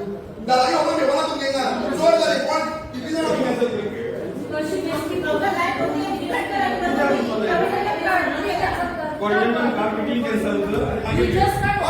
दादाजी खबर घेवना तुमी हिंगा चड जाली कोण कितली जाणां तुमी आसात थंय? कोऑर्डिनेटर काम meeting cancel. You just can't